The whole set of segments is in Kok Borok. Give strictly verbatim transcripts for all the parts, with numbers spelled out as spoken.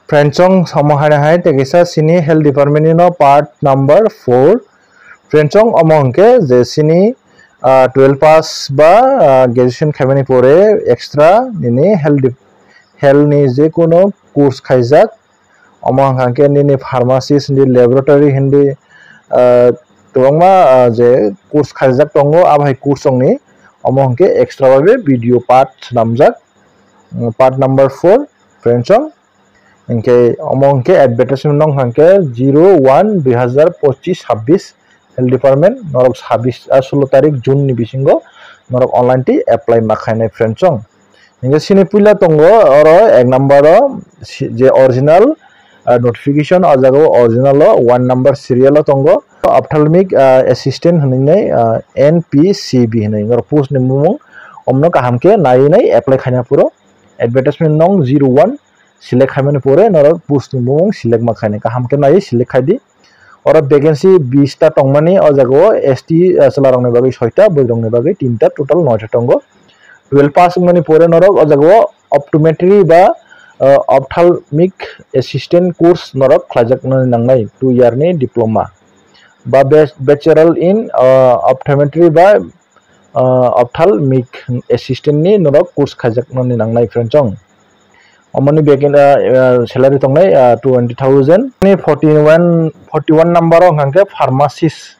Friendsong, omo haino hai tei kisa sini health department ni no part number four. Friendsong, omo hwnkhe je sini, ah, twelve pass ba, ah, graduation khaimani pore extra nini health dep-, health ni je kono course khaijak. Omo hwnkha khe nini pharmacist hindi, laboratory hindi, ah, kwbangma, ah, je course khaijak tongo, abo hai course ongni omo hwnkhe extra bai video part swnamjak, mm, part number four, friendsong. Hinkhe omo hwnkhe advertisement nong hwnkhe zero one dui hazar pochis sabbish health department, norok sabbish, ah, sullo tarik June ni bisingo norok online twi apply ma khainai, friendsong. Hinkhe sini puila tongo oro ek number o si-, je original, ah, notification, o jaga o original o one number serial o tongo. Ophthalmic, ah, assistant hinwi nai, ah, N P C B hinwi norok post ni bumung, omno kaham khe naiwi nai apply khaina phuru. Advertisement nong zero one select khaimani pore norok post ni bumung select ma khainai, kaham khe naiwi select khai di. Oro vacancy bish ta tongmani, o jaga o S T, ah, chwla rokni bagwi soita, bwrwi rokni bagwi tinta, total noita tongo. Twelve pass wngmani pore norok o jaga o optometry ba, ah, ophthalmic assistant course norok khlaijak nani nangnai, two year ni diploma ba bas-, bachelor in, ah, optometry ba, ah, ophthalmic assistant ni norok course khaijak nani nangnai, friendsong. Omoni begin, ah, ah, salary tongnai, ah, twenty thousand. Ni forty one, forty one number o hwnkha khe pharmacist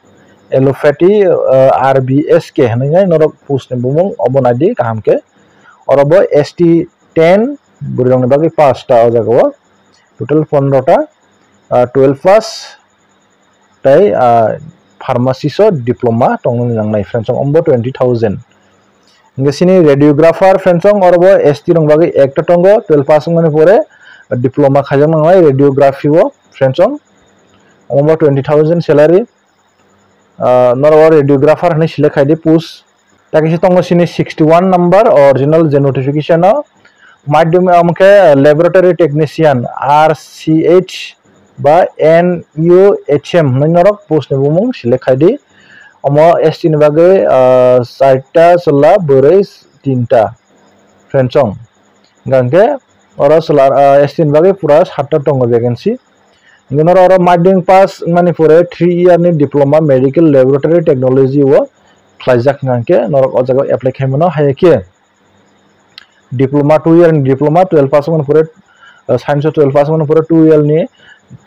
allopathy, ah, R B S K hinwi nai norok post ni bumung obo nai di kaham khe. Oro bo S T ten, bwrwi rokni bagwi paanch ta o jaga o. Total pondro ta, ah, twelve pass, tei, ah, pharmacist o diploma tongmani nangnai, friendsong, ombo twenty thousand. Hinkhe sini radiographer, friendsong, oro bo S T rok bagwi ekta tongo, twelve pass wngmani pore diploma khaijak nangnai radiography o, friendsong, ombo twenty thousand salary. Ah, norok o radiographer hinwi select khai di post. Tei kisa tongo sini sixty one number original je notification o. Madhyamik, omo khe laboratory technician, R C H ba N U H M hinwi norok post ni bumung select khai di. Omo S T ni bagwi, ah, charta chwla, bwrwi tinta, friendsong. Hingkha khe oro chwla, ah, S T ni bagwi pura satta tongo vacancy. Hingkhe norok oro madhyamik pass wngmani pore three year ni diploma medical laboratory technology o khlaijak, hingkha khe norok o jaga o apply khai mano. Hai khe diploma, two year ni diploma, twelve pass wngmani pore, ah, science o twelve pass wngmani pore two year ni,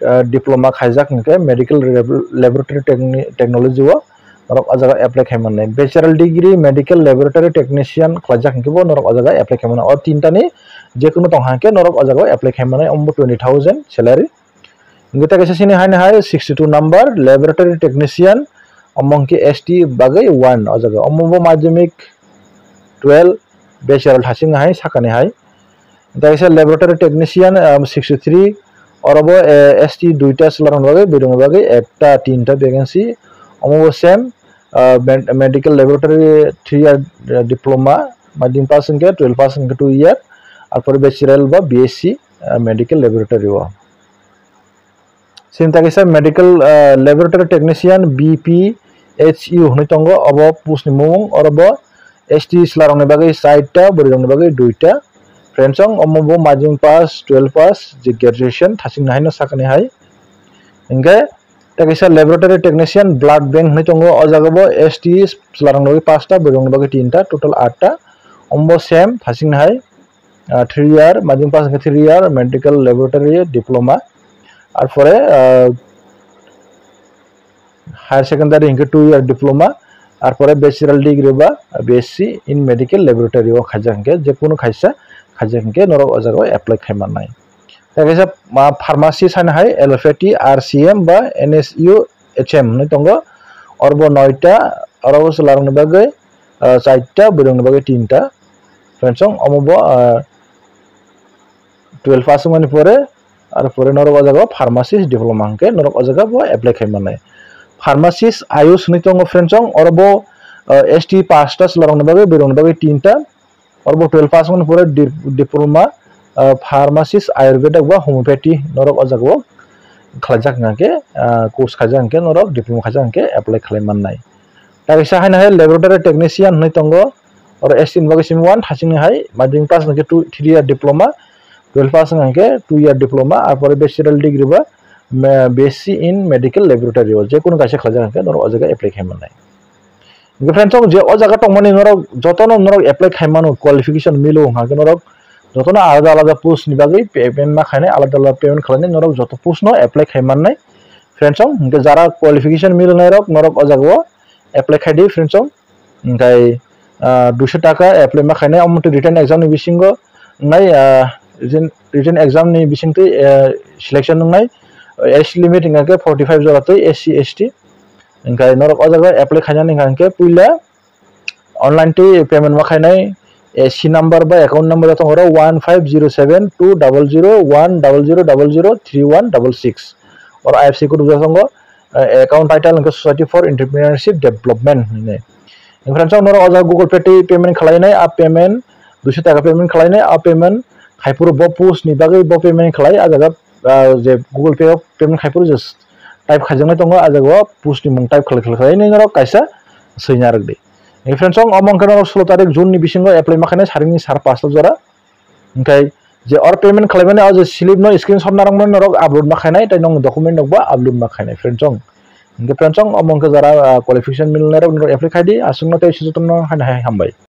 ah, diploma khaijak, hingkhe medical lab-, laboratory techni-, technology o norok o jaga apply khai mannai. Bachelor degree medical laboratory technician khlaijak hwnkhe bo norok o jaga apply khai mannai. O tinta ni jekunu tong hwnkhe norok o jaga apply khai mannai, ombo twenty thousand salary. Hwnkhe tei kaisa sini haino hai sixty two number laboratory technician, omo hwnkhe S T bagwi one o jaga. Omo bo madhyamik twelve bachelor thasing hai sakani hai. Tei kaisa laboratory technician, um, sixty three, oro bo, eh, S T duita chwla rokni bagwi, bwrwi rokni bagwi ekta, tinta vacancy. Omo bo same, uh, med-, medical laboratory three year, uh, diploma, madhyamik pass hwnkhe twelve pass hwnkhe two year, arpore bachelor ba B S C, uh, medical laboratory o. Sini tei kaisa medical, ah, laboratory technician, B P H U hinwi tongo, obo post ni mung, oro bo S T chwla rokni bagwi charta, bwrwi rokni bagwi duita. Friendsong, omo bo madhyamik pass, twelve pass, je graduation thasing nai haino sakani hai. Hingkhe tei kaisa laboratory technician, blood bank hinwi tongo, o jaga bo S T chwla rokni bagwi paanch ta, bwrwi rokni bagwi tinta, total aat ta. Omo bo same thasing nai hai. Ah, three year, madhyamik pass hwnkhe three year medical laboratory diploma, arpore, ah, higher secondary hwnkhe two year diploma, arpore bachelor degree ba B S C in medical laboratory o khaijak hwnkhe, jekunu khaisa khaijak hwnkhe norok o jaga o apply khai mannai. Tei kaisa, ah, pharmacy sani hai allopathy R C M ba N S U H M hinwi tongo, oro bo noita, oro bo chwla rokni bagwi, ah, charta, bwrwi rokni bagwi tinta. Friendsong, omo bo, ah, twelve pass wngmani pore, arpore norok o jaga o pharmacist diploma hwnkhe norok o jaga bo apply khai mannai. Pharmacist Ayush hinwi tongo, friendsong, oro bo, ah, S T paanch ta, chwla rokni bagwi, bwrwi rokni bagwi tinta. Oro bo twelve pass wngmani pore di-, diploma, ah, pharmacist, ayurvedic ba homeopathy norok o jaga o khlaijak hwnkhe, ah, course khaijak hwnkhe norok diploma khaijak hwnkhe apply khlai mannai. Tei kaisa haino hai laboratory technician hinwi tongo, oro S T ni bagwi simi one thasing ni hai, madhyamik pass hwnkhe two, three year diploma, twelve pass wngkha hwnkhe two year diploma, arpore bachelor degree ba, me-, B S C in medical laboratory o je kono kaisa khlaijak hwnkhe norok o jaga apply khai mannai. Hwnkhe friends, o je o jaga tongmani norok jotono norok apply khai mano, qualification milo hwnkha hwnkhe norok jotono alada alada post ni bagwi payment ma khainai, alada alada payment khlainai, norok joto post no apply khai mannai. Friends, hwnkhe jara qualification milnai rok norok o jaga o apply khai di friends. Hwnkhe, ah, duiso taka apply ma khainai, omo twi written exam ni bisingo wngnai, ah, written, written exam ni bisingtwi, ah, selection wngnai, age limit hwnkha khe forty five jora twi S C S T. Hwnkhe norok o jaga apply khainani hwnkha khe puila online twi payment ma khainai, eh, C number ba account number tongo oro one five zero seven two double zero one double zero double zero three one double six. Oro I F S C code tongo, eh, account title hwnkhe Society for Entrepreneurship Development hinwi. Friends, norok o jaga Google Pay twi payment khlainai, a payment duiso taka payment khlainai, a payment khaiphuru bo post ni bagwi bo payment khlai, a jaga, ah, je Google Pay o payment khaiphuru je type khaijaknai tongo, a jaga o post ni mung type khlai khlai khlai norok kaisa swina rwk di. Hwnkhe friends, omo hwnkhe norok sulo tarik June ni bisingo apply ma khainai, saringni sar pasta jora. Hwnkhe je or payment khlaimani o je slip no screenshot narwkmani norok upload ma khainai, tei nong document rok bo upload ma khainai friends. Hwnkhe friends, omo hwnkhe jara, ah, qualification milnai rok norok apply khai di, aswkno tei sujotno haino hai hambai.